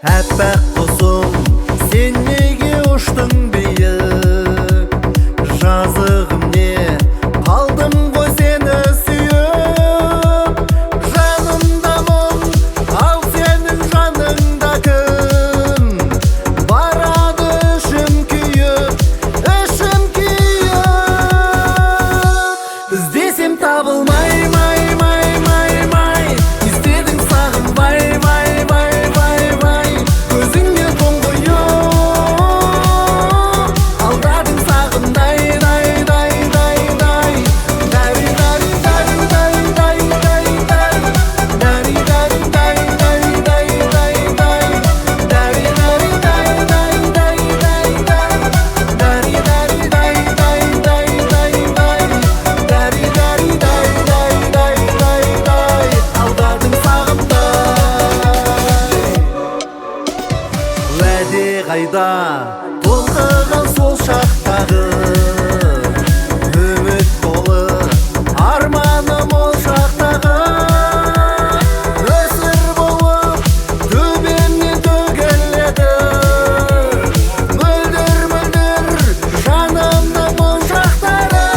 Әппақ құсым, сен неге ұштың биік? Жазығым не, қалдым ғой сені сүйіп. Жанымда мұң, ал сенің жаныңда кім? Барады ішім күйіп, ішім күйіп. Іздесем табылмай, май, май, май, май. Іздедің сағынбай, вай, вай, вай, вай. Көзіңе тұңғиық, алдадың сағымдай, дай, дай, дай, дай. Дари, дари, дари, дай, дай, дай, дай. Дари, дари, дай, дай, дай, дай, дай. Дари, дари, дай, дай, дай, дай, дай. Дари, дари, дай, дай, дай, дай, дай. Дари, дари, дай, дай, дай, дай, дай. Алдадың сағымдай. Уәде қайда, толқыған сол шақтағы үміт толы арманым ол шақтағы. Өсір болып төбемнен төгіледі мөлдір мөлдір жанымның моншақтары.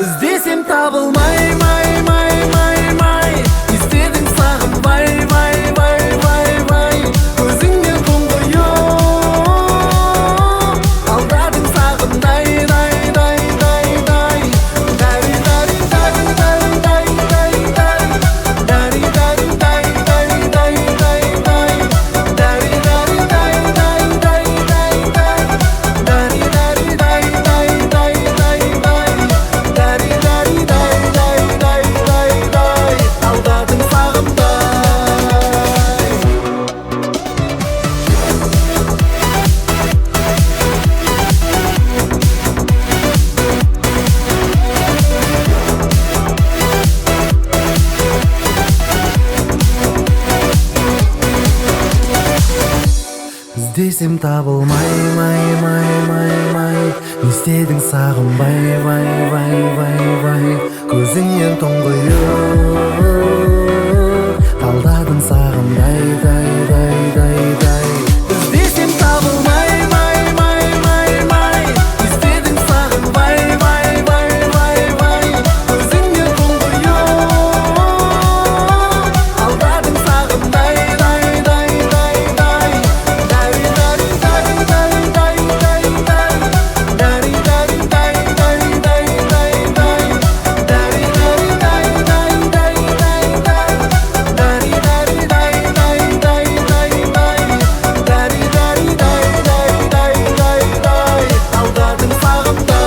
Іздесем табылмай, май, май, май, май. Іздедің сағынбай, вай, вай, вай, вай. Көзіңнен тұңғиық, алдадың сағымдай, дай, дай, дай, дай. Дари, дари, дари, дай, дай, дай, дай. Дари, дари, дай, дай, дай, дай, дай. Дари, дари, дай, дай, дай, дай, дай. Дари, дари, дай, дай, дай, дай, дай. Дари, дари, дай, дай, дай, дай, дай. Алдадың сағымдай. Іздесем табылмай, май, май, май, май. Не істедің сағынбай, вай, вай, вай, вай. Көзіңнен тұңғиық, алдадың сағымдай, дай, дай, дай, дай. Іздесем табылмай, май, май, май, май. Іздедің сағынбай, вай, вай, вай, вай. Көзіңнен тұңғиық, алдадың сағымдай, дай, дай, дай, дай. Дари, дари, дари, дай, дай, дай, дай. Дари, дари, дай, дай, дай, дай, дай. Дари, дари, дай, дай, дай, дай, дай. Дари, дари, дай, дай, дай, дай, дай. Дари, дари, дай, дай, дай, дай, дай. Алдадың сағымдай.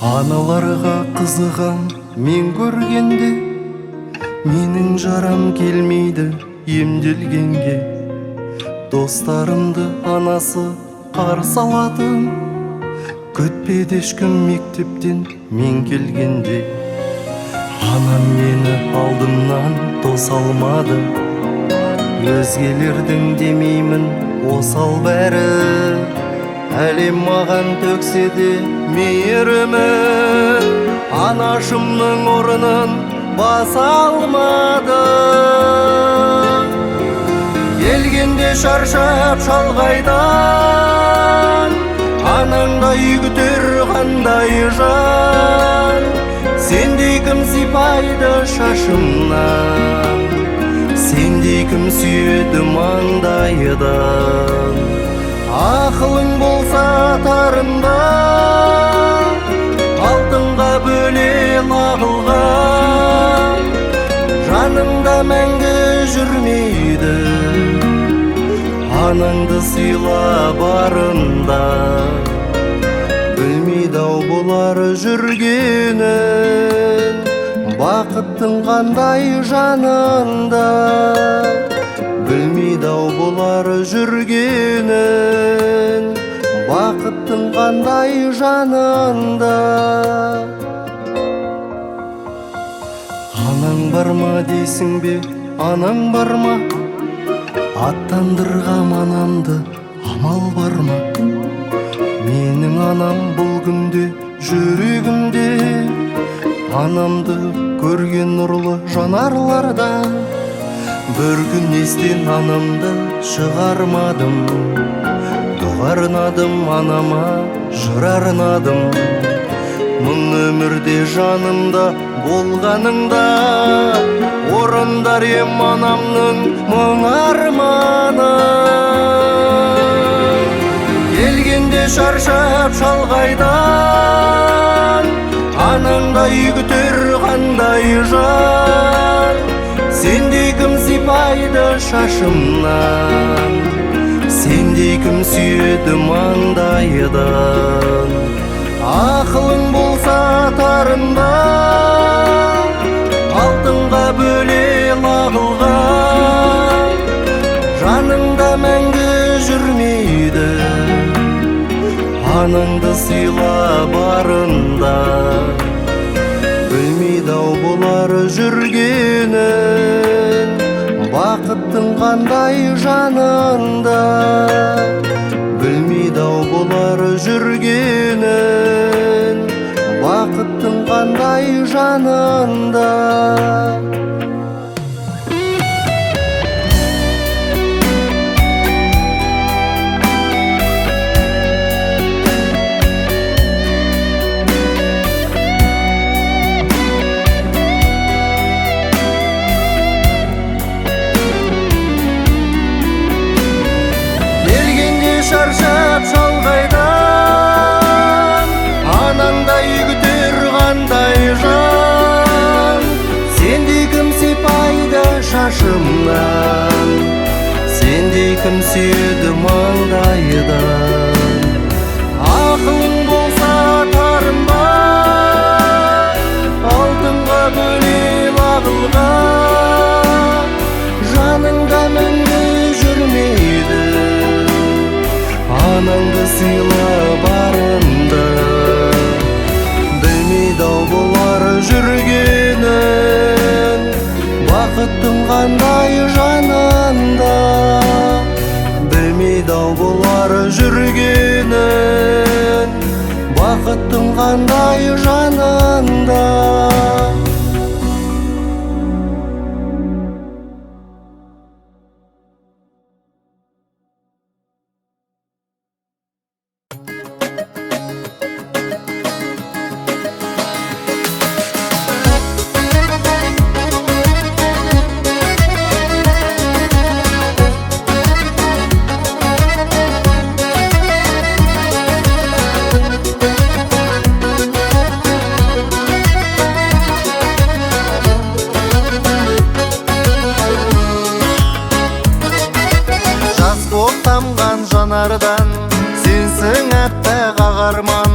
Аналарға қызығам мен көргенде, менің жарам келмейді емделгенге. Достарымды анасы қарсы алатын, күтпеді ешкім мектептен мен келгенде. Анам мені алдымнан тоса алмады, өзгелердің демеймін осал бәрі. Әлем маған төксе де мейірімін, анашымның орнын баса алмады. Келгенде шаршап шалғайдан, анаңдай күтер қандай жан. Сендей кім сипайды шашымнан, сендей кім сүйеді маңдайдан. Ақылың болса тарында, алтынға бөле ағылға. Жаныңда мәңгі жүрмейді, анаңды сыйла барында. Білмейді ау бұлар жүргенін, бақыттың қандай жанында. Білмейді ау бұлар жүргенін, бақыттың қандай жанында. Анаң бар ма дейсің бе, анаң бар ма? Аттандырғам анамды, амал бар ма? Менің анам бұл күнде жүрегімде, анамды көрген нұрлы жанарларда. Бір күн естен анамды шығармадым, дұға арнадым анама, жыр арнадым. Мың өмірде жанымда болғаныңда, орындар ем анамның мың арманы. Келгенде шаршап шалғайдан, анаңдай күтер қандай жан. Сендей кім сипайды шашымнан, сендей кім сүйеді маңдайдан. Ақылың болса тарында, алтынға бөле лағылға. Жаныңда мәңгі жүрмейді, анаңды сыйла барында. Білмейді ау бұлар жүргенін, бақыттың қандай жанында. Білмейді ау бұлар жүргенін, бақыттың қандай жанында. Келгенде шаршап шалғайдан, анаңдай күтер қандай жан. Сендей кім сипайды шашымнан, сендей кім сүйеді маңдайдан. Ақылың болса тарында, алтынға бөле лағылға. Жаныңда мәңгі жүрмейді, анаңды сыйла барында. Білмейді ау бұлар жүргенін, бақыттың қандай жанында. Білмейді ау бұлар жүргенін, бақыттың қандай жанында. Жас боп тамған жанардан, сенсің аппақ ақ арман.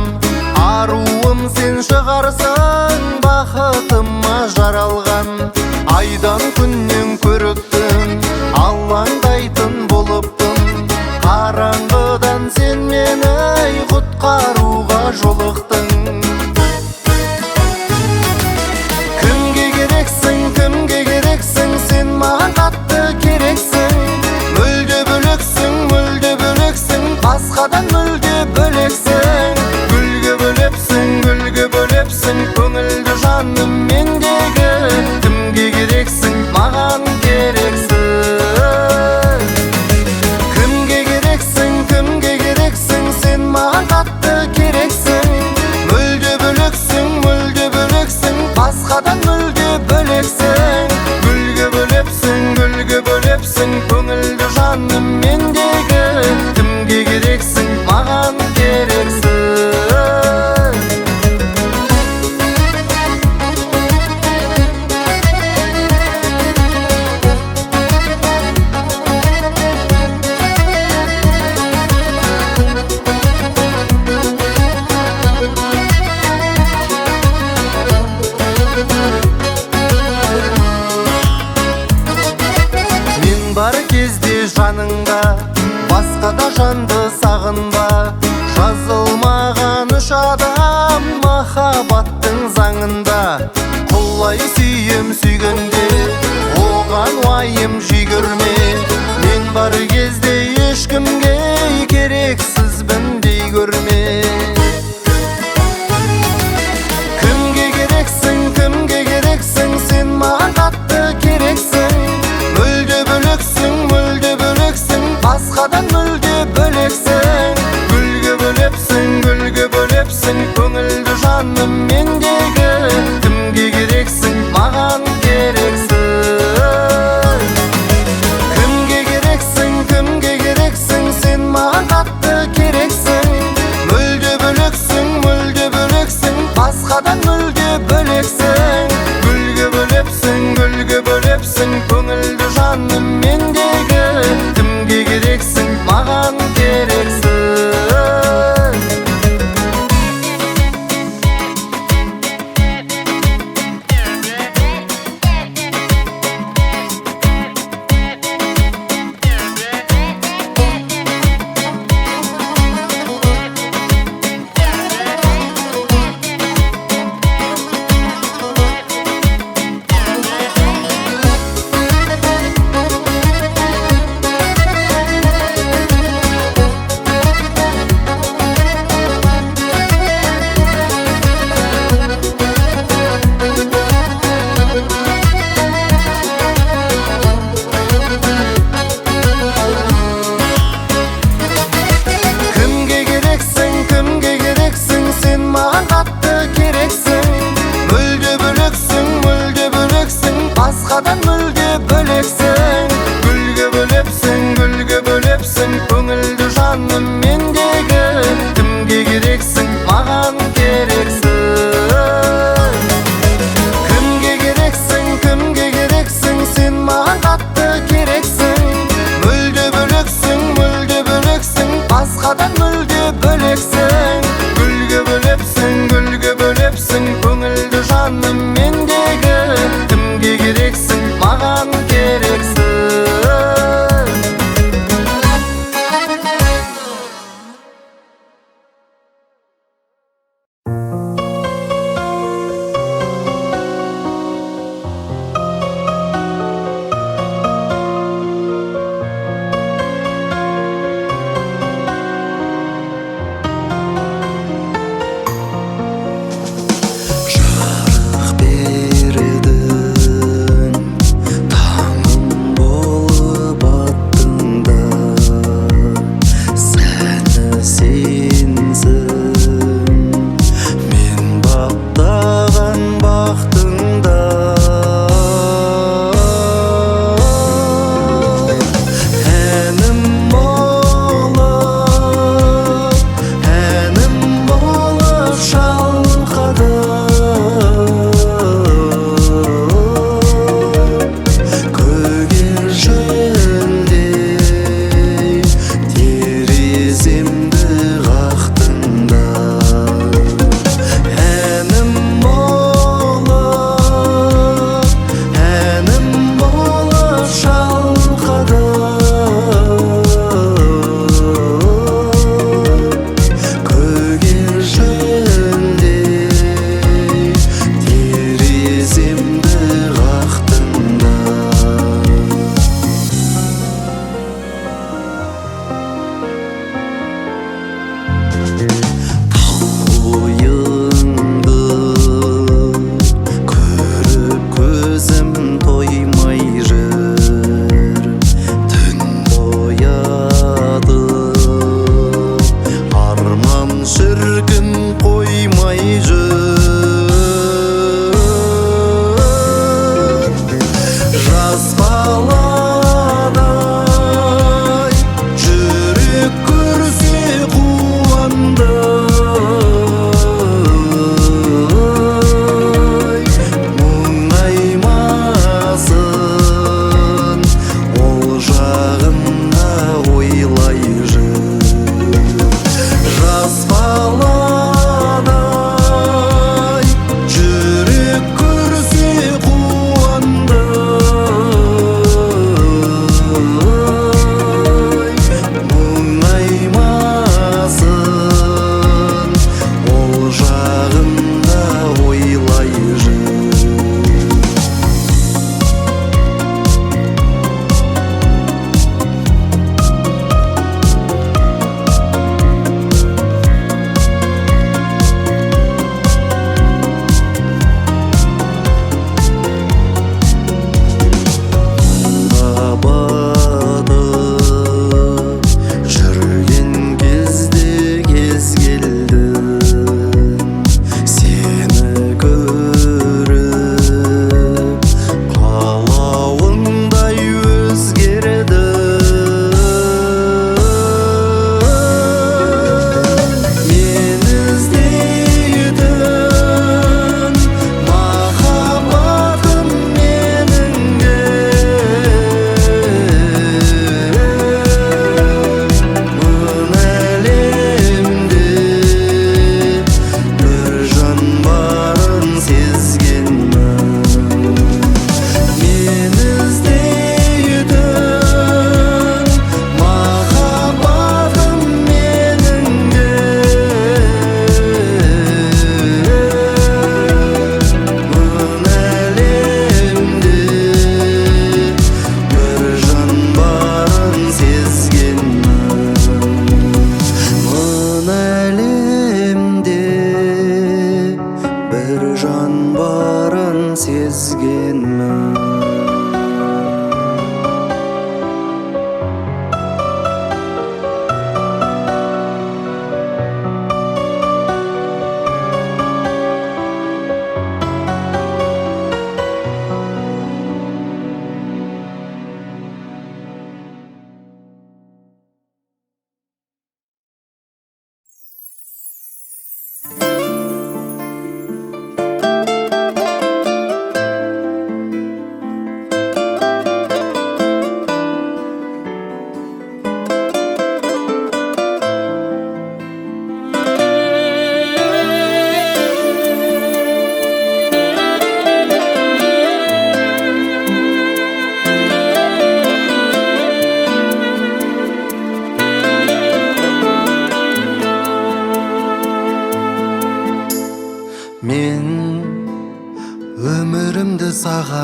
Аруым сен шығарсың, бақытыма жаралған. Айдан күннен көріктің, алаңдайтын болыптың. Қараңғыдан сен мені құтқаруға жолықтың. Кімге керексің, кімге керексің, сен маған қатты керексің. Мүлде бөлексің, мүлде бөлексің, басқадан мүлде бөлексің. Гүлге бөлепсің, гүлге бөлепсің, көңілді жаным мендегі. Кімге керексің, маған керексің. Кімге керексің, кімге керексің, сен маған қатты керексің. Мүлде бөлексің, мүлде бөлексің, басқадан мүлде бөлексің. Гүлге бөлепсің, гүлге бөлепсің, көңілді жаным мендегі. Кімге керексің, маған керексің. Мен бар кезде жаныңда Басқа да жанды сағынба. Жазылмаған үш адам махаббаттың заңында. Құлай сүйем сүйгенде, оған уайым жегірме. Мен бар кезде ешкімге керексізбін дей көрме. Кімге керексің, кімге керексің, сен маған қатты керексің. Мүлде бөлексің, мүлде бөлексің, басқадан мүлде бөлексің. Гүлге бөлепсің, гүлге бөлепсің, көңілді жаным мендегі. Кімге керексің, маған керексің. Кімге керексің, кімге керексің, сен маған қатты керексің. Мүлде бөлексің, мүлде бөлексің, басқадан мүлде бөлексің. Гүлге бөлепсің, гүлге бөлепсің, көңілді жаным мендегі. Кімге керексің, маған керексің.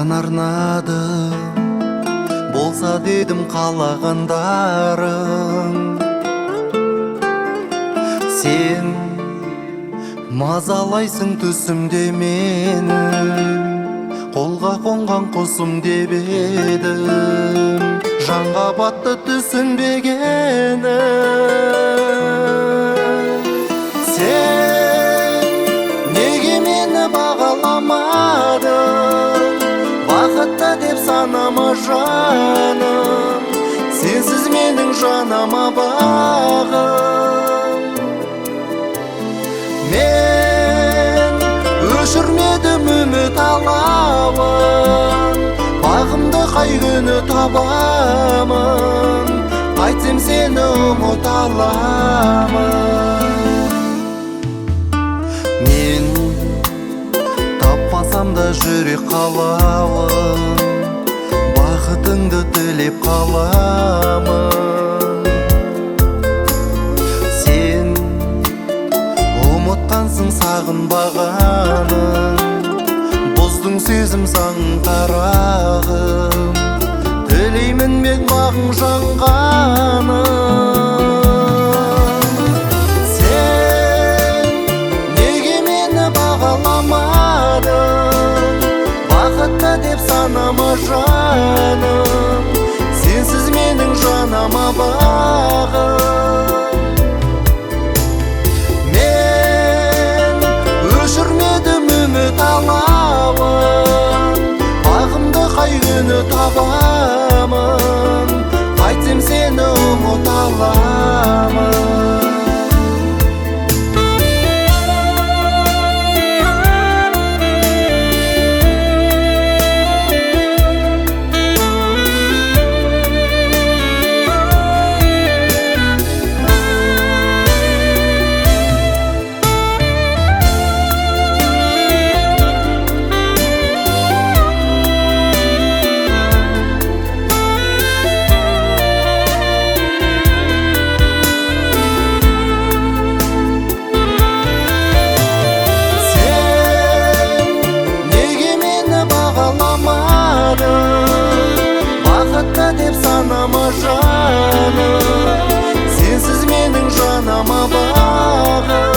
Саған арнадым, болса дедім қалағандарың. Сен мазалайсың түсімде мені, қолға қонған құсым деп едім, жанға батты түсінбегенім. Сен неге мені бағаламадың, бақытты деп санама жаным, сенсіз менің жанама бағым. Мен өшірмедім үміт алауын, бағымды қай күні табамын, қайтсем сені ұмыта аламын. Мен таппасам да жүрек қалауын, бақытыңды тілеп қаламын. Сен ұмытқансың сағынбағаның, бұздың сезім заңын қарағым, тілеймін мен бағың жанғанын. Сен неге мені бағаламадың, бақытты деп санама жаным, сенсіз менің жанама бағым. Мен өшірмедім үміт алауын, бағымды қай күні табамын, қайтсем сені ұмыта аламын. Сен неге мені бағаламадың, бақытты деп санама жаным, сенсіз менің жанама бағым.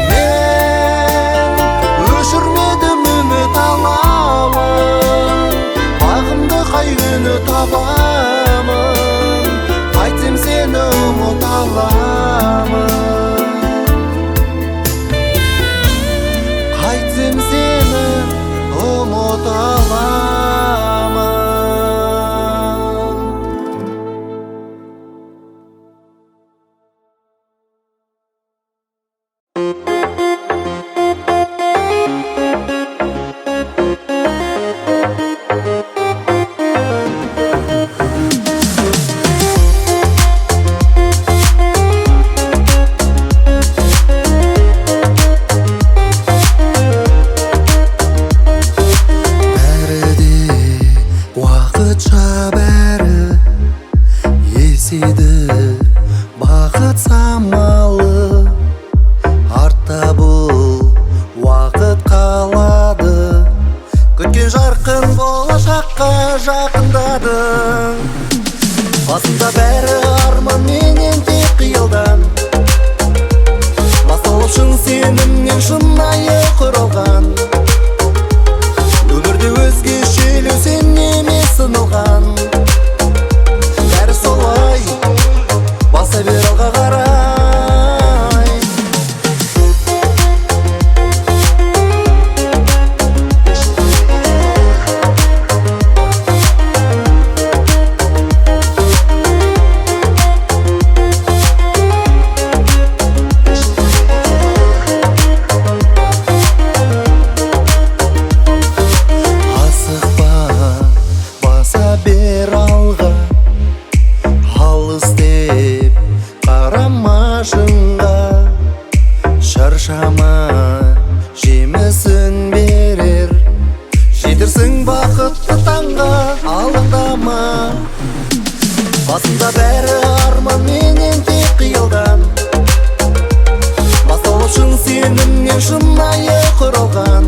Мен өшірмедім үміт алауын, бағымды қай күні табамын, қайтсем сені ұмыта аламын. Қайтсем сені ұмыта аламын. Бәрі де уақытша, бәрі еседі бақыт самалы, артта бұл уақыт қалады, күткен жарқын болашаққа жақындадың. Басымда бәрі арман менен тек қиялдан басталып, шын сенімнен шынайы құралған. Өмірде өзгешелеу сен емес сынылған, бәрі солай, баса бер алға қарай. Асықпа, баса бер алға, алыс деп қарама шыңға, шаршама, жемісін берер, жетерсің бақытты таңға, алаңдама. Басымда бәрі арман менен тек қиялдан басталып, шын сенімнен шынайы құралған.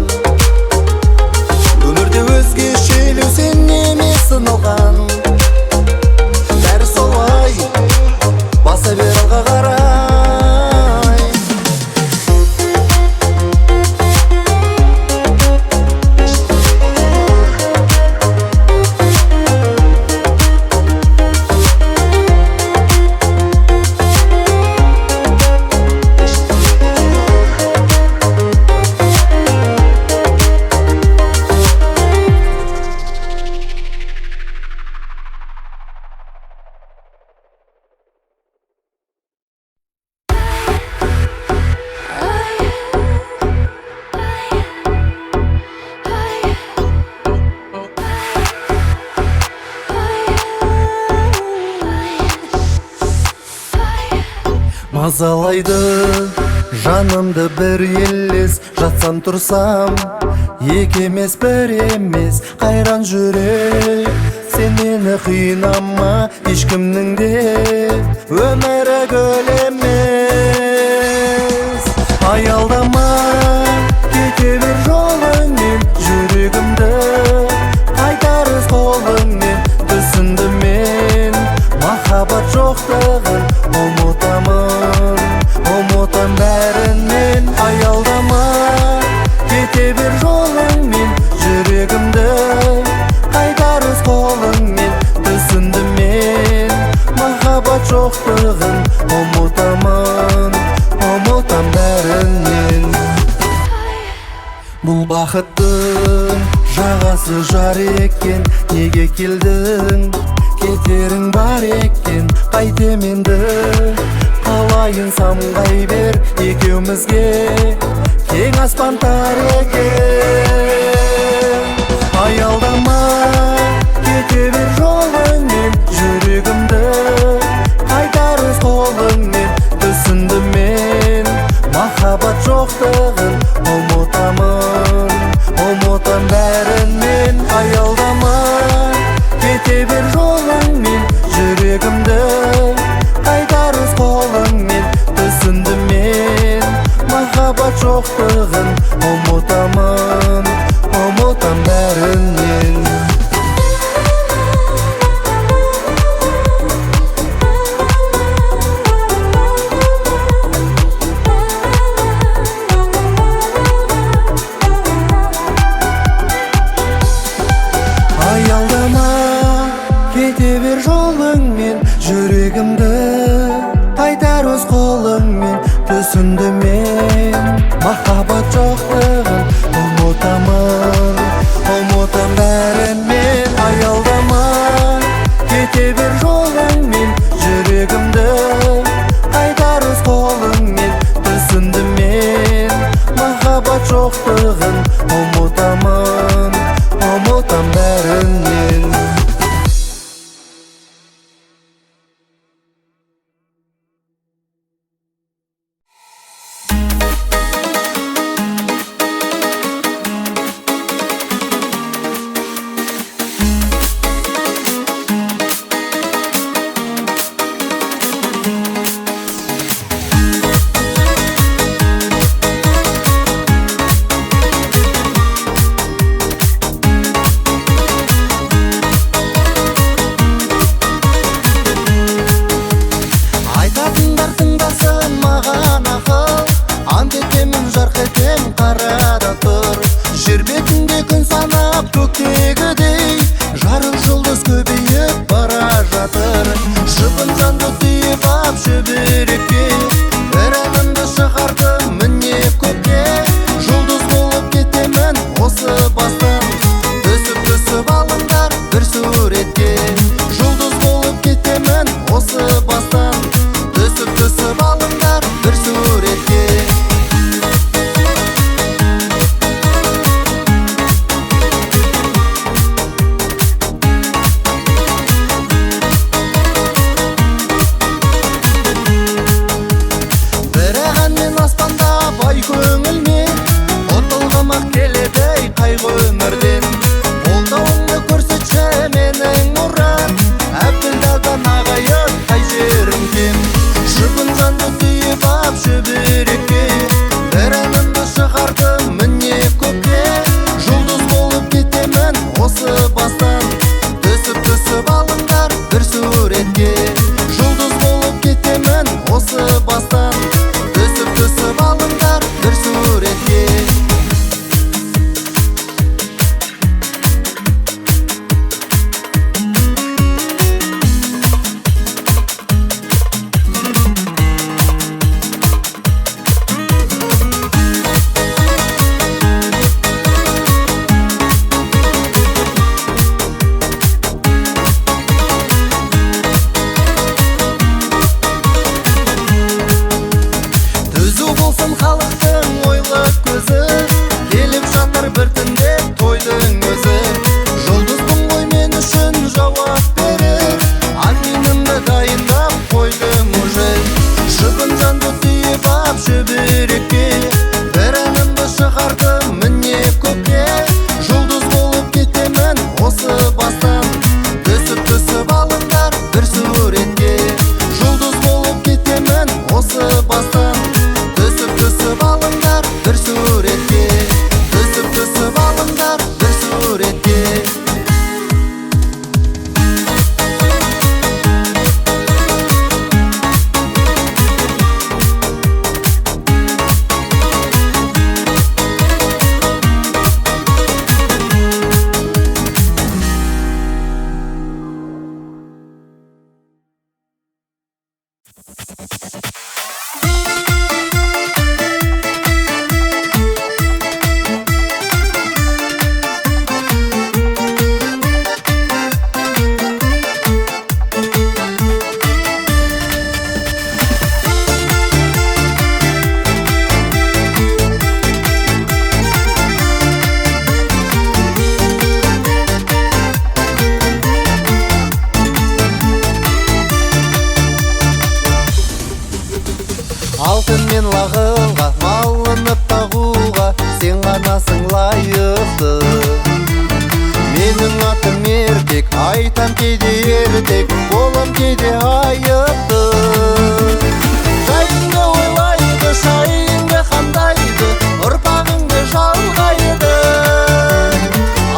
Мазалайды жанымды бір елес, жатсам тұрсам екі емес бір емес. Қайран жүрек, сен мені қинама, ешкімнің де өмірі гүл емес. Аялдама, кете бер жолыңмен, жүрегімді қайтар өз қолыңмен. Түсіндім мен махаббат жоқтығын, ұмытамын, ұмытам бәрін мен. Аялдама, кете бер жолыңмен, жүрегімді қайтар өз қолыңмен. Түсіндім мен махаббат жоқтығын, ұмытамын, ұмытам бәрін мен. Бұл бақыттың жағасы жар екен, неге келдің, кетерің бар екен. Қайтем енді, қалайын самғай бер, екеумізге кең аспан тар екен. Аялдама, кете бер жолыңмен, жүрегімді қайтар өз қолыңмен. Түсіндім мен махаббат жоқтығын, ұмытамын, ұмытам бәрін мен. Аялдама, кете бер жолыңмен, жүрегімді қайтар өз қолыңмен. Түсіндім мен махаббат жоқтығын, ұмытамын, ұмытам бәрін мен. Аялдама, кете бер жолыңмен, жүрегімді қайтар өз қолыңмен. Түсіндім мен махаббат жоқтығын, ұмытамын, ұмытам бәрін мен. Аялдама, кете бер жолыңмен, жүрегімді қайтар өз қолыңмен. Түсіндім мен махаббат жоқтығын, ұмытамын, ұмытам бәрін мен. Айтатындар тыңдасын маған ақыл, ант етемін, жарқ етем қарада тұр. Жер бетінде күн санап көктегідей, жарық жұлдыз көбейіп бара жатыр. Шыбын жанды түйіп ап шүберекке, бір әнімді шығардым міне көкке. Жұлдыз болып кетемін осы бастан, түсіп түсіп алыңдар бір суретке. Жұлдыз болып кетемін осы бастан, түсіп түсіп алыңдар бір суретке. Бірақ әнмен аспандап ай көңілмен, ұтылғым ақ келеді ей қайғы өмірден. Қолдауыңды көрсетші менің Мұрат, Әбділдадан ағайын қай жерім кем. Шыбын жанды түйіп ап шүберекке, бір әнімді шығардым міне көкке. Жұлдыз болып кетемін осы бастан, түсіп түсіп алыңдар бір суретке. Жұлдыз болып кетемін осы бастан, түсіп түсіп алыңдар бір суретке. Атымен лағылға, малынып тағуға, сен ғанасың лайықты. Менің атым ертек, айтам кейде ертек, болам кейде айыпты. Жайыңды ойлайды, шайыңды қамдайды, ұрпағыңды жалғайды.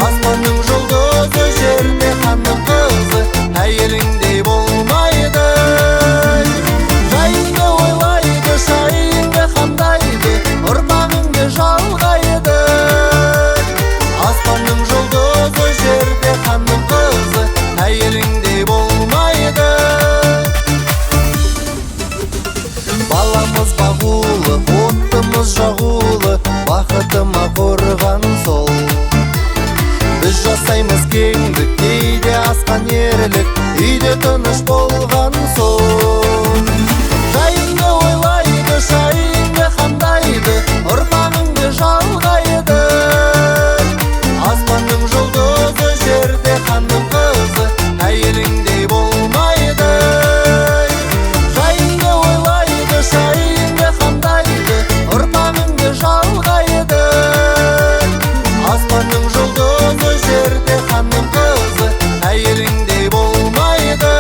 Аспанның жұлдызы, жерде ханның қызы, әйеліңдей болмайды. Жайыңды ойлайды, шайыңды қамдайды, ұрпағыңды жалғайды. Аспанның жұлдызы, жерде ханның қызы, әйеліңдей болмайды. Баламыз бағулы, оттымыз жағулы, бақытыма қорған сол. Біз жасаймыз кеңдік, кейде асқан ерлік, үйде тыныш болған сол. Жайыңды ойлайды, шайыңды қамдайды, ұрпағыңды жалғайды. Аспанның жұлдызы, жерде ханның қызы, әйеліңдей болмайды. Жайыңды ойлайды, шайыңды қамдайды, ұрпағыңды жалғайды. Аспанның жұлдызы, жерде ханның қызы, әйеліңдей болмайды.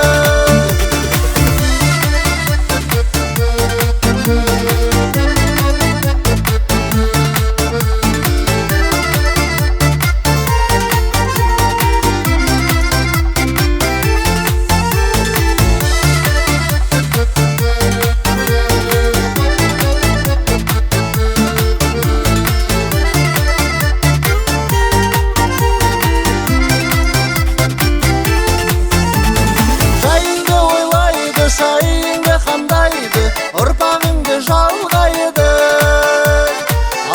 Жайыңды ойлайды, шайыңды қамдайды, ұрпағыңды жалғайды.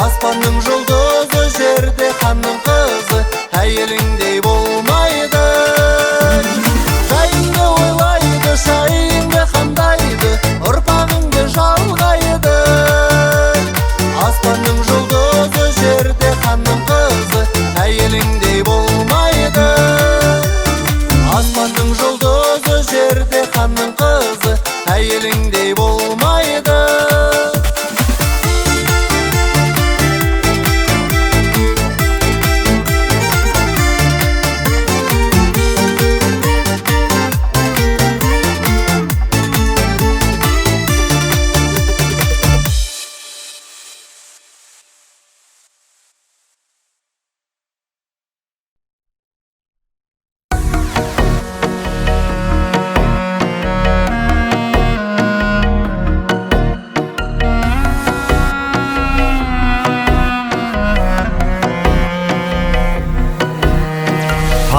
Аспанның жұлдызы, жерде ханның қызы, әйеліңдей болмайды. Жайыңды ойлайды, шайыңды қамдайды, ұрпағыңды жалғайды. Аспанның жұлдызы, жерде ханның қызы, әйеліңдей болмайды. Аспанның жұлдызы, жерде ханның қызы, әйеліңдей болмайды.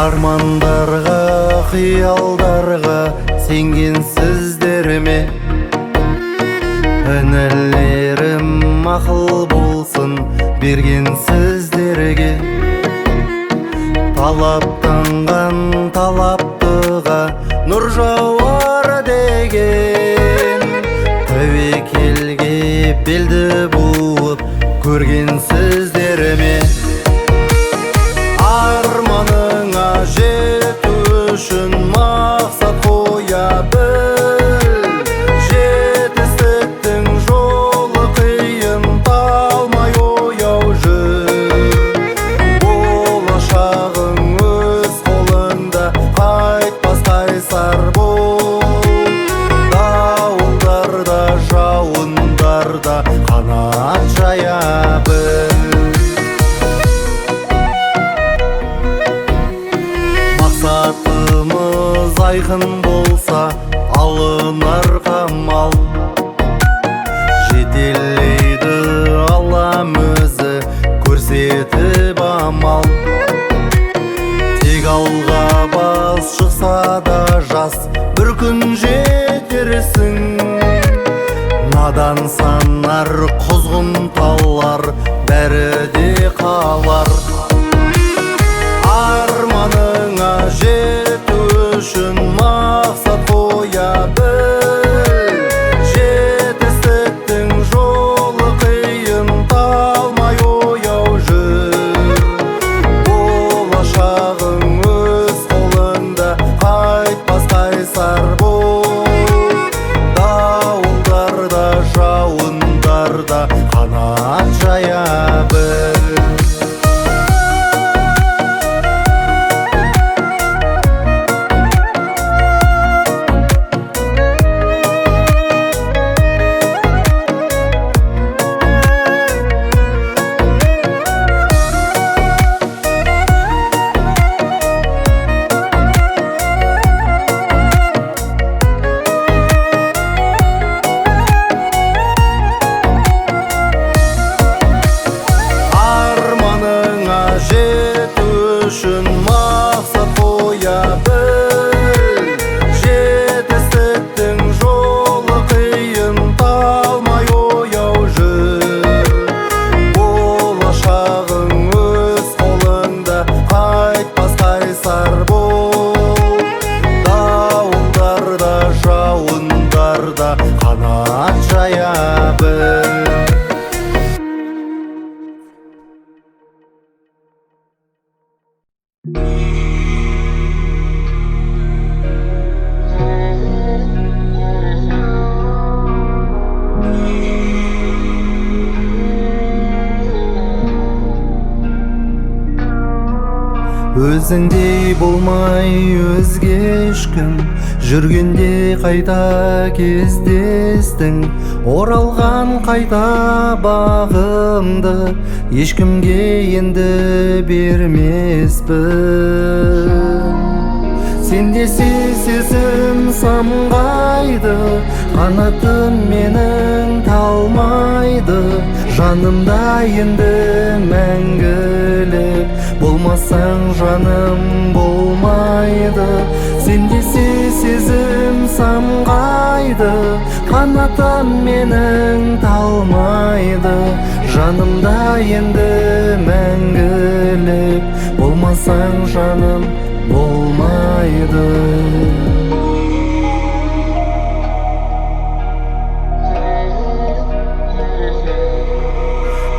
Армандарға, қиялдарға сенгенсіздер ме? Інілерім, ақыл болсын бергенсіздерге. Талаптанған талаптыға нұр жауар деген, тәуекелге белді буып көргенсіздер ме? Арманыңа жету үшін мақсат қоя біл, жетістіктің жолы қиын, талмай ояу жүр. Болашағың өз қолыңда, қайтпас қайсар бол. Дауылдарда, жауындарда қанат жая біл. Мақсатымыз айқын болса, алынар қамал. Жетелейді Аллам өзі, көрсетіп амал. Тек алға бас шықса да жас, бір күн жетерсің. Надан санар, құзғын талар, бәрі де қалар. Арманыңа жету үшін мақсат қоя біл, жетістіктің жолы қиын, талмай ояу жүр. Болашағың өз қолыңда, қайтпас қайсар бол. Дауылдарда, жауын Өзіңдей болмай өзге ешкім, жүргенде қайта кездестің. Оралған қайта бағымды ешкімге енді бермеспін. Сен десе сезім самғайды, қанатым менің талмайды. Жанымда енді мәңгілік болмасаң жаным болмайды. Сен десе сезім самғайды, қанатым менің талмайды. Жанымда енді мәңгілік болмасаң жаным болмайды.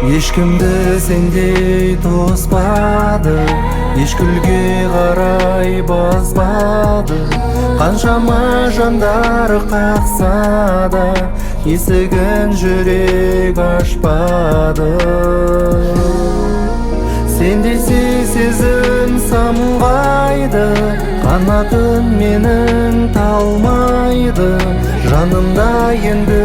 Ешкімді сендей тоспады, еш гүлге қарай баспады. Қаншама жандар қақса да, есігін жүрек ашпады. Сен десе сезім самғайды, қанатым менің талмайды. Жанымда енді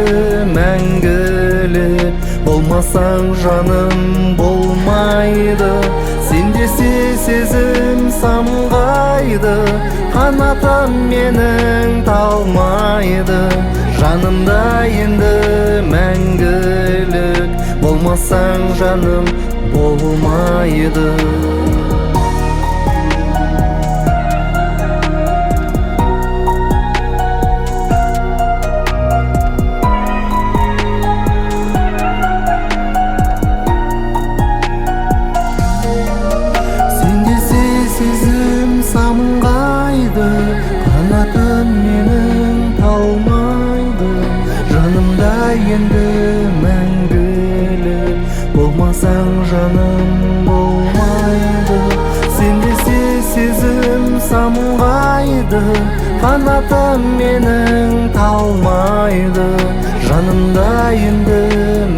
мәңгілік болмасаң жаным болмайды. Сен десе сезім самғайды, қанатым менің талмайды. Жанымда енді мәңгілік болмасаң жаным болмайды. Сен десе сезім самғайды, қанатым менің талмайды. Жанымда енді мәңгілік болмасаң жаным болмайды. Сен десе сезім самғайды, қанатым менің талмайды. Жанымда енді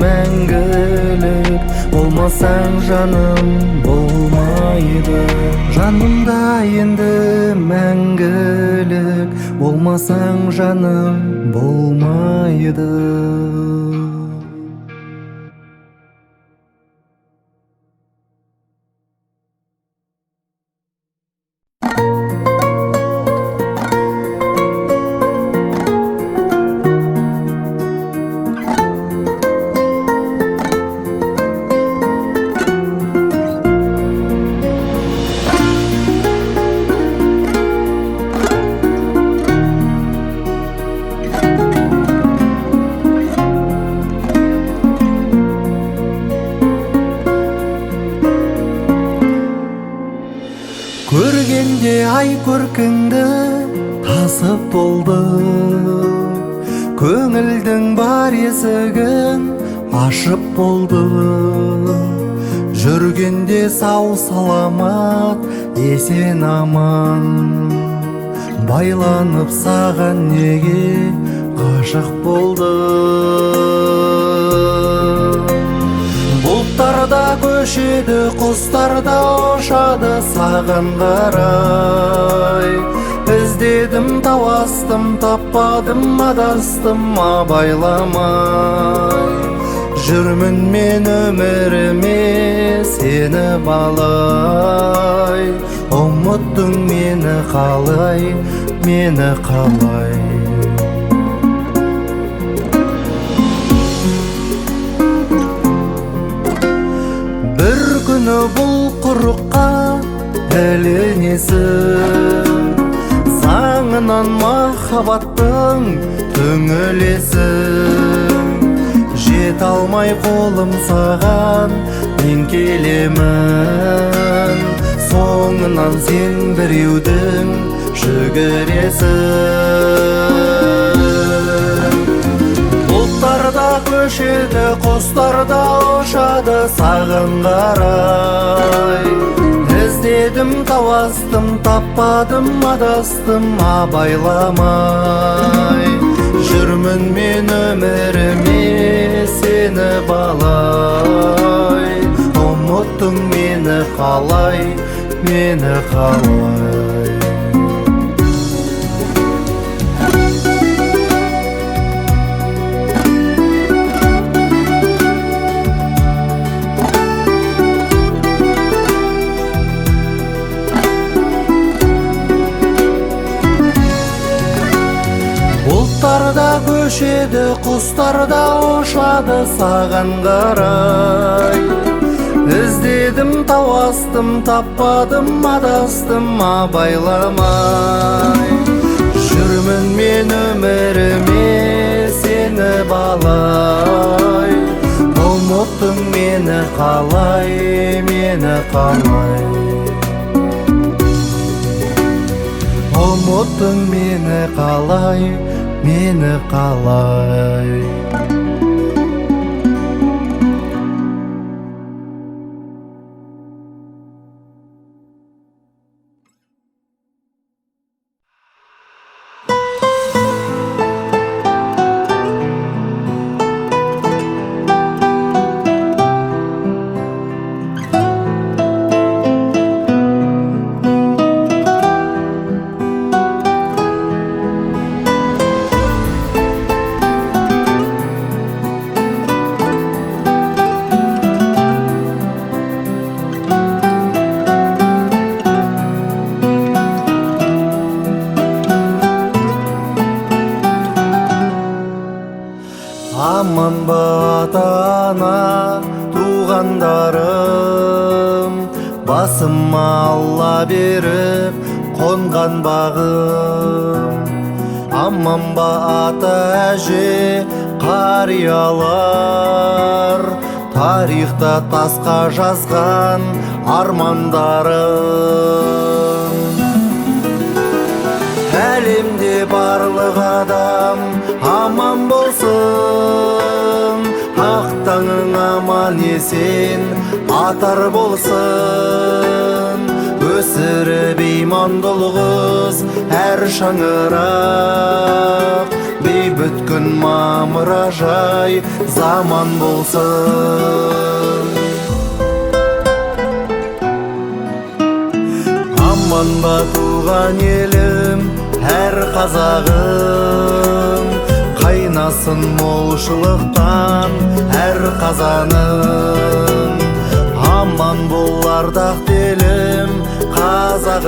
мәңгілік болмасаң жаным болмайды. Жанымда енді мәңгілік болмасаң жаным болмайды. Көргенде ай көркіңді тасып толды, көңілдің бар есігін ашып болды. Жүргенде сау саламат, есен аман, байланып саған неге ғашық болды. Бұлттарда көшеді, құстар да ұшады саған қарай. Іздедім, тау астым, таппадым, адастым абайламай. Жүрмін мен өміріме сені балай, ұмыттың мені қалай, мені қалай. Бір күні бұл құрыққа ілінесің, заңынан махаббаттың түңілесің. Жете алмай қолым саған мен келемін, соңынан сен біреудің жүгіресің. Бұлттар да көшеді, құстар да ұшады саған қарай. Іздедім, тау астым, таппадым, адастым абайламай. Жүрмін мен өміріме сені балай, ұмыттың мені қалай, мені қалай. Бұлттар да көшеді, құстар да ұшады саған қарай. Іздедім, тау астым, таппадым, адастым абайламай. Жүрмін мен өміріме сені балай, ұмыттың мені қалай, мені қалай. Ұмыттың мені қалай, мені қалай. Аман ба ата-ана туғандарым, басыма Алла беріп қонған бағым. Аман ба ата-әже қариялар, тарихта тасқа жазған армандарым. Әлемде барлық адам аман болсын, ақ таңың аман есен атар болсын. Өсіріп имандылық әр шаңырақ, бейбіт күн мамыражай заман болсын. Аман ба туған елім, әр қазағым, қайнасын молшылықтан әр қазаның. Аман бол ардақты елім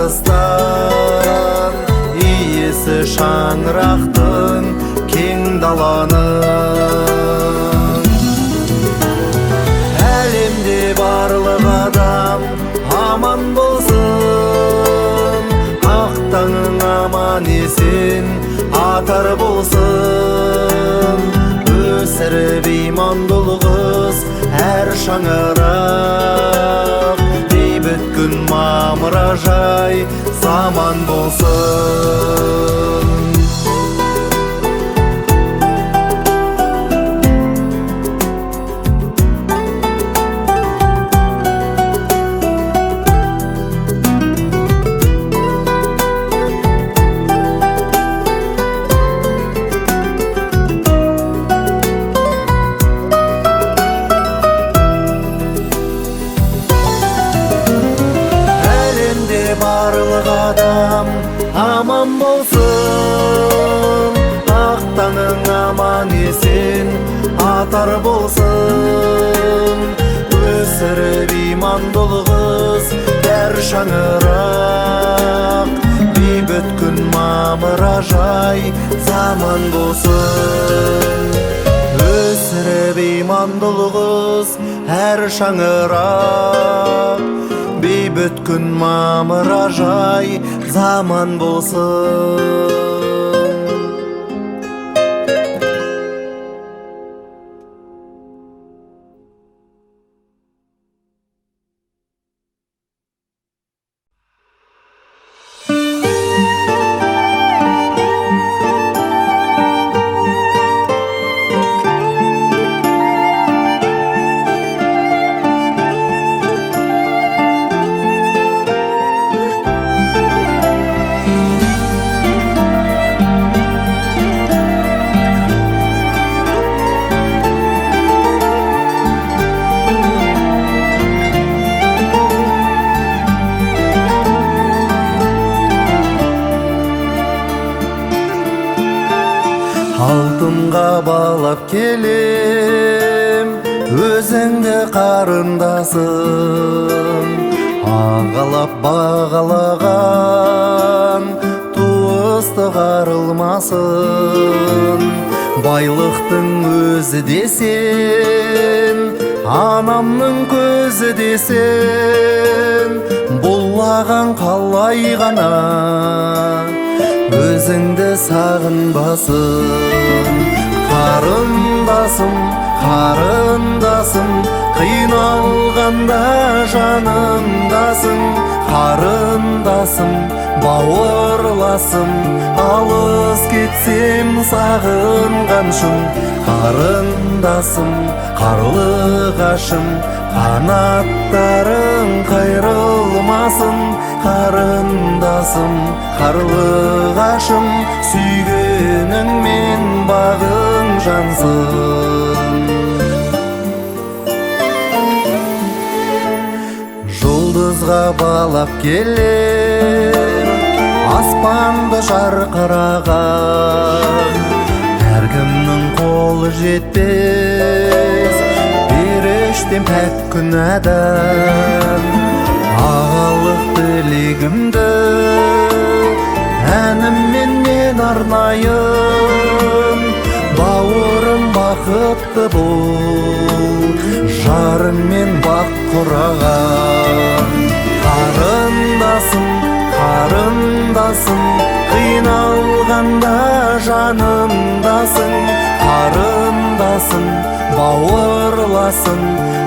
Қазақстан, иесі шаңырақтың кең даланың. Әлемде барлық адам аман болсын, ақ таңың аман есен атар болсын. Өсіріп имандылық әр шаңырақ, бейбіт күн мамыражай заман болсын. Барлық адам аман болсын, ақ таңың аман есен атар болсын. Өсіріп имандылық әр шаңырақ, бейбіт күн мамыражай заман болсын. Өсіріп имандылық әр шаңырақ, бейбіт күн мамыражай заман болсын. Алтынға балап келем өзіңді қарындасым, ағалап бағалаған туыстық арылмасын. Байлықтың өзі десен, анамның көзі десен, бұллаған қалай ғана өзіңді сағынбасын. Қарындасым, қарындасым, қиналғанда жанымдасың. Қарындасым, бауырласым, алыс кетсем сағынғаншым. Қарындасым, қарлығашым, қанаттарың қайрылмасын. Қарындасым, қарлығашым, сүйгеніңмен бағың жансын. Жұлдызға балап келем аспанды жарқыраған, әркімнің қолы жетпес періштем пәк күнәдан. Ағалық тілегімді әніммен мен арнайын, бауырым бақытты бол, жарыңмен бақ құраған. Қарындасым, қарындасым, қиналғанда жанымдасың. Қарындасым, бауырласым,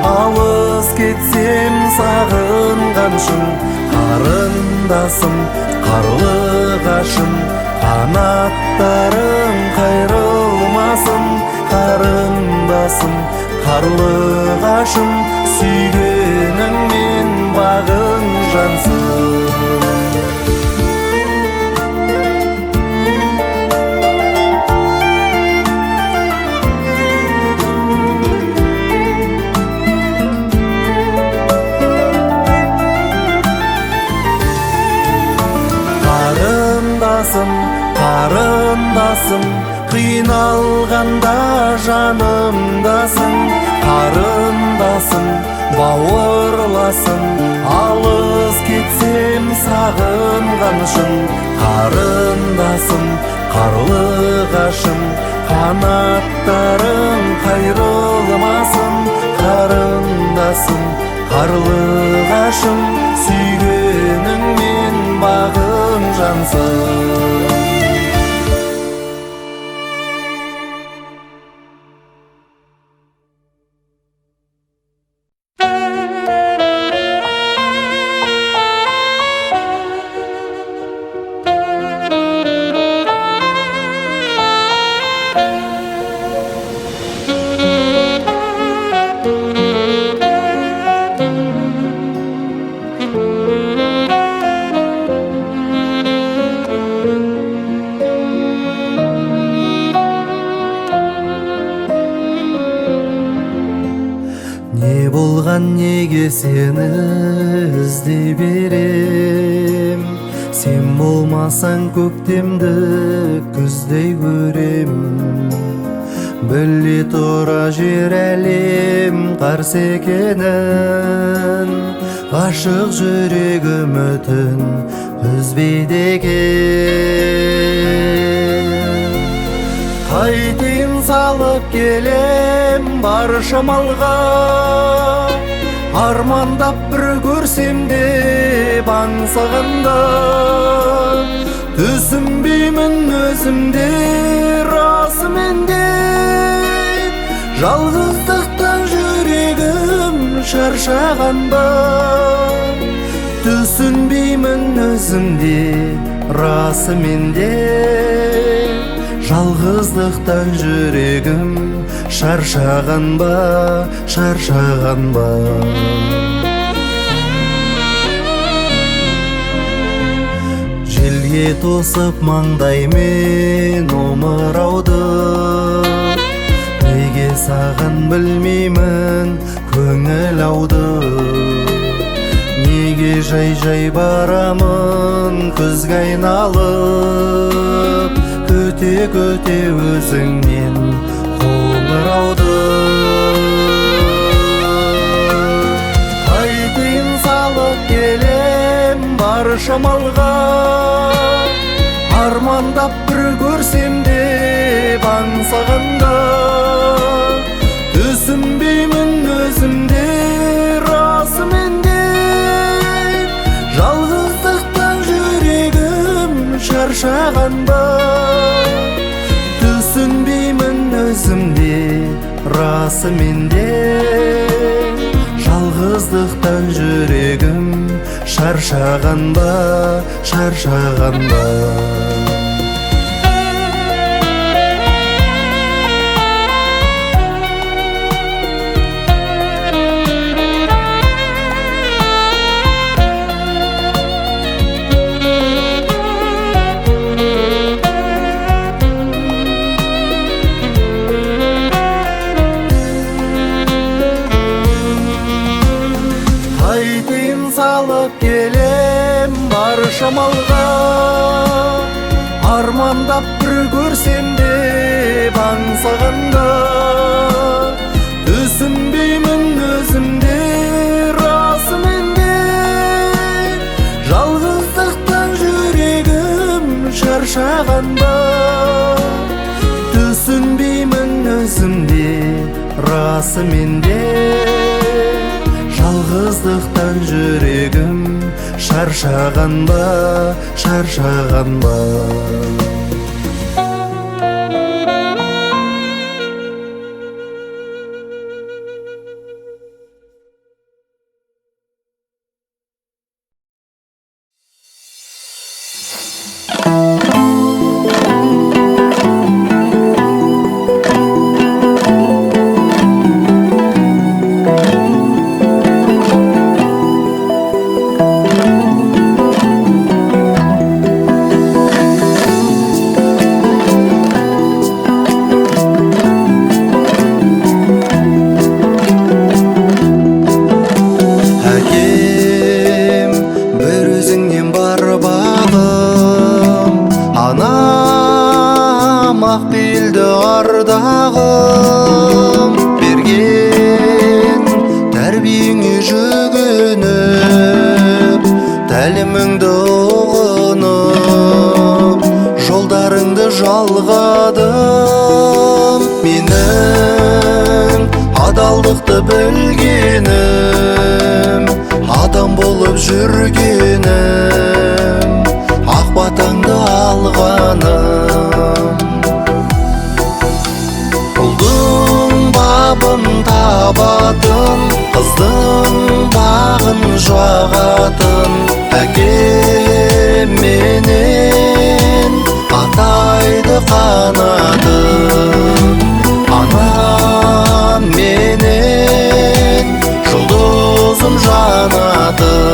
алыс кетсем сағынғаншым. Қарындасым, қарлығашым, қанаттарың қайрылмасын. Қарындасым, қарлығашым, сүйгеніңмен бағың жансын. Қарындасым, қарындасым, қиналғанда жанымдасың. Қарындасым, бауырласым, алыс кетсем сағынғаншым. Қарындасым, қарлығашым, қанаттарың қайрылмасын. Қарындасым, қарлығашым, сүйгеніңмен бағың жансын. Не болған, неге сені іздей берем? Сен болмасаң көктемді күздей көрем. Біле тұра жер әлем қарсы екенін, ғашық жүрек үмітін үзбейді екен. Қайтейін салып келем бар шамалға, армандап бір көрсем деп аңсағанда. Түсінбеймін өзімде расымен де, жалғыздықтан жүрегім шаршағанда. Түсінбеймін өзімде расымен де, жалғыздықтан жүрегім шаршаған ба, шаршаған ба. Желге тосып маңдаймен омырауды, неге саған білмеймін көңіл ауды. Неге жай-жай барамын күзге айналып, Күте күте өзіңнен қоңырауды. Қайтейін салып келем бар шамалға, армандап бір көрсем деп аңсағанда. Түсінбеймін өзімде расымен де, жалғыздықтан жүрегім шаршағанда. Түсінбеймін өзімде расымен де, жалғыздықтан жүрегім шаршағанда, шаршағанда. Қайтейін салып келем бар шамалға, армандап бір көрсем деп аңсағанда. Түсінбеймін өзімде расымен де, жалғыздықтан жүрегім шаршағанда. Түсінбеймін өзімде расымен де, жалғыздықтан жүрегім шаршағанда, шаршағанда. Әкем, бір өзіңнен бар бағым, анам ақ пейілді ардағым. Берген тәрбиеңе жүгініп, тәліміңді ұғынып, жолдарыңды жалғадым. Менің адалдықты білгенім, адам болып жүргенім, ақ батаңды алғаным. Ұлдың бабын табатын, қыздың бағын жағатын әкем менен атайды қанатын. Анам менен жұлдызым жанатын.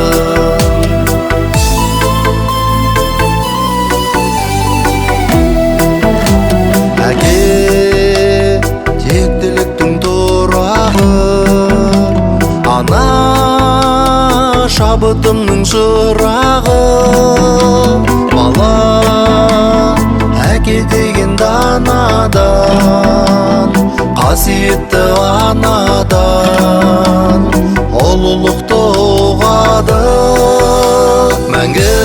Әке, тектіліктің тұрағы, ана, шабытымның шырағы. Бала әке деген данадан, қасиетті анадан ұлылықты ұғады. Мәңгі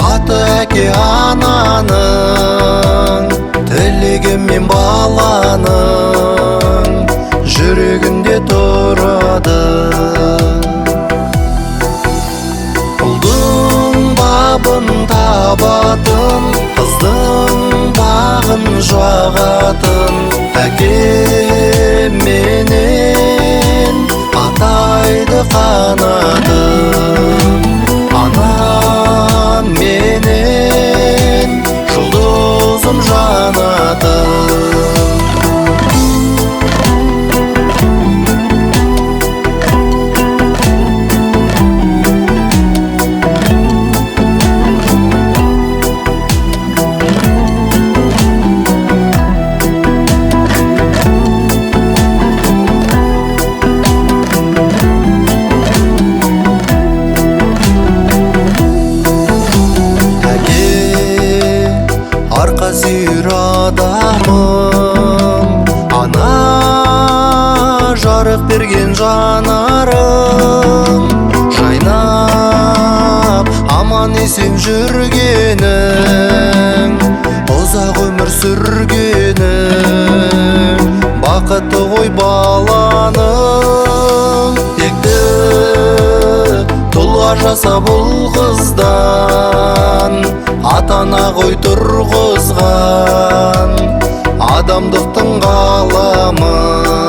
аты әке ананың, тілегі мен баланың жүрегінде тұрады. Ұлдың бабын табатын, қыздың бағын жағатын әке менен атайды қанатын. Анам менен жұлдызым жанатын. Берген жанарың жайнап, аман есен жүргенің, ұзақ өмір сүргенің, бақыты ғой баланың. Текті тұлға жасап ұл қыздан, ата ана ғой тұрғызған адамдықтың ғаламын.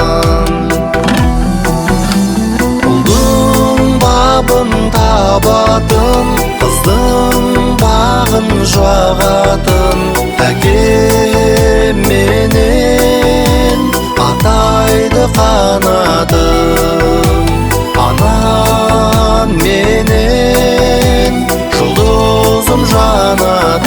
Ұлдың бабын табатын, қыздың бағын жағатын, әке менен атайды қанатым, анам менен жұлдызым жанатын.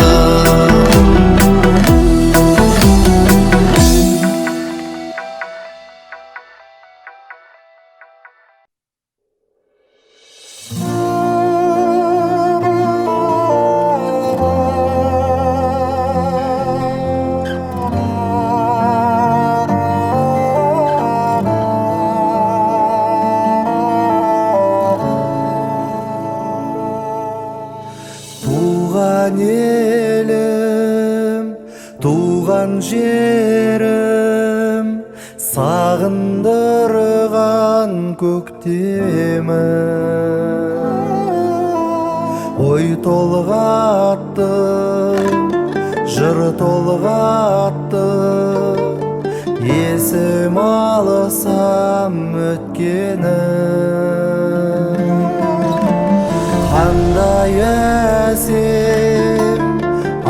Туған елім, туған жерім, сағындырған көктемім. Ой толғатты, жыр толғатты, есім алысам өткенім. Қандай әсем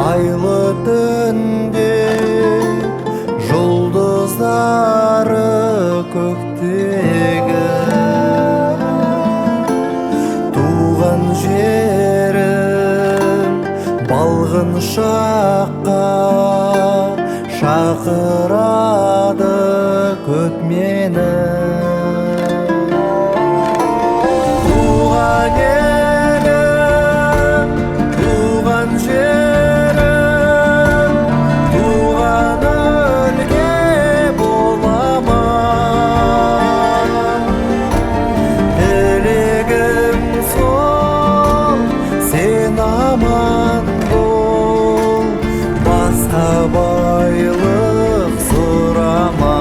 айлы түнде жұлдыздары көктегі, туған жерім балғын шаққа шақырады көп мені. Туған елім, туған жерім, туған өлке бола ма? Тілегім сол, сен аман бол, басқа байлық сұрама.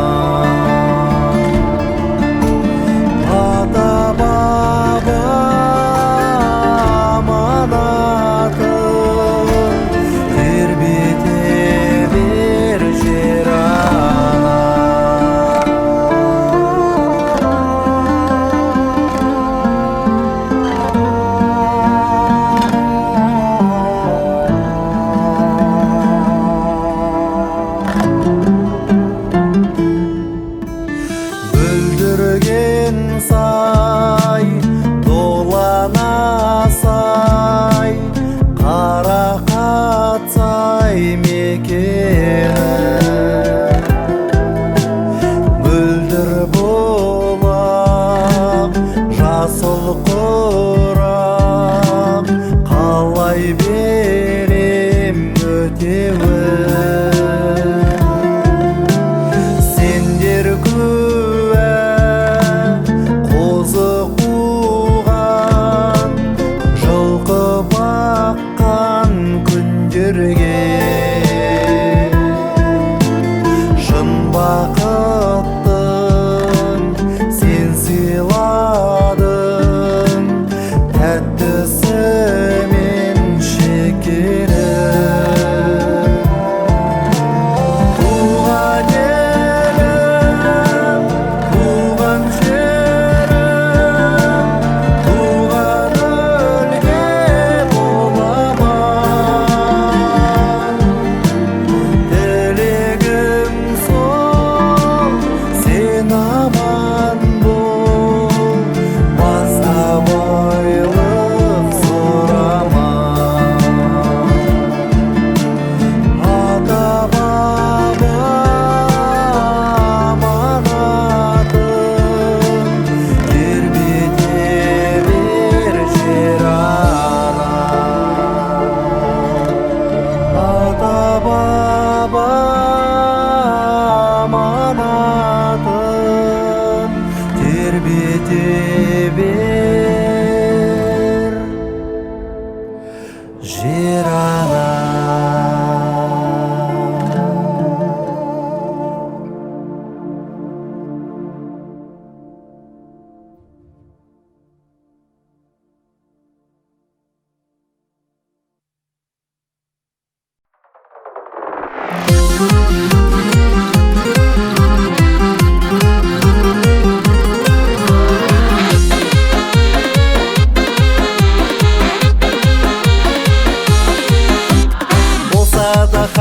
Ата баба аманаты, тербете бер жер ана. Бүлдірген сай, долана сай, Қарақат сай мекені. Мөлдір бұлақ, жасыл құрақ, қалай берем өтеуін? Сендер куә, қозы қуған, жылқы баққан күндерге. Шын бақыттың сен сыйладың, тәттісі мен шекері.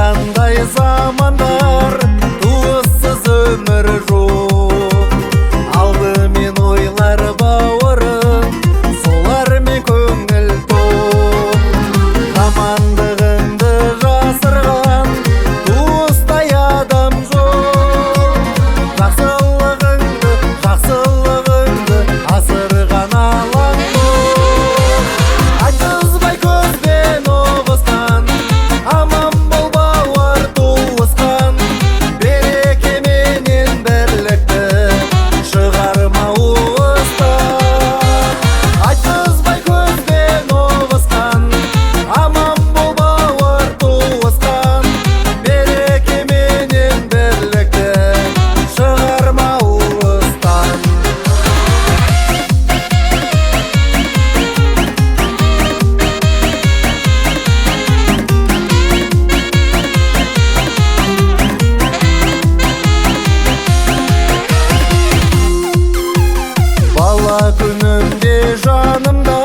Қандай замандар, туыссыз өмір жоқ. Алдымен ойлар бауырым, солармен көңіл тоқ. Жамандығыңды жасырған туыстай адам жоқ. Жақсылығыңды, жақсылығыңды асырған алаң жоқ. Айтқызбай көзбен ұғысқан, аман бол бауыр туысқан. Берекеменен бірлікті шығарма уыстан. Айтқызбай көзбен ұғысқан, аман бол бауыр туысқан. Берекеменен бірлікті шығарма уыстан. Бала күнімде жанымда,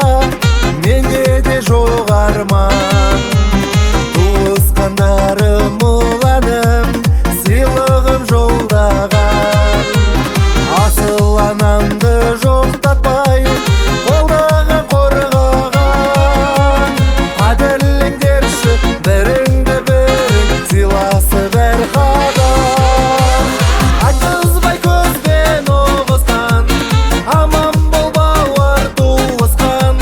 менде де жоқ арман. Туысқандарым ұланым, сыйлығым жолдаған. Асыл анамды жоқтатпай, қолдаған қорғаған. Қадірлеңдерші біріңді бірің, сыйласып әр қадам. Айтқызбай көзбен ұғысқан, аман бол бауыр туысқан.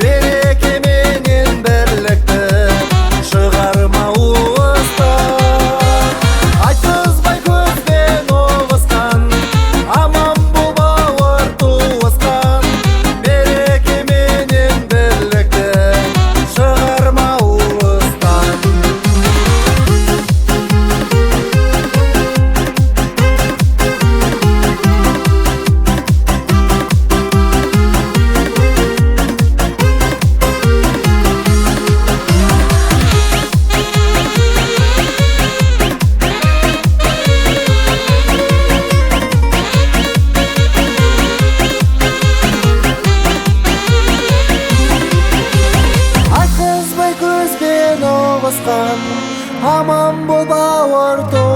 Берекеменен бірлікті шығарма уыстан. Айтқызбай көзбен ұғысқан, аман бол бауыр туысқан. Берекеменен бірлікті шығарма уыстан. Айтқызбай көзбен ұғысқан, аман бол бауыр туысқан.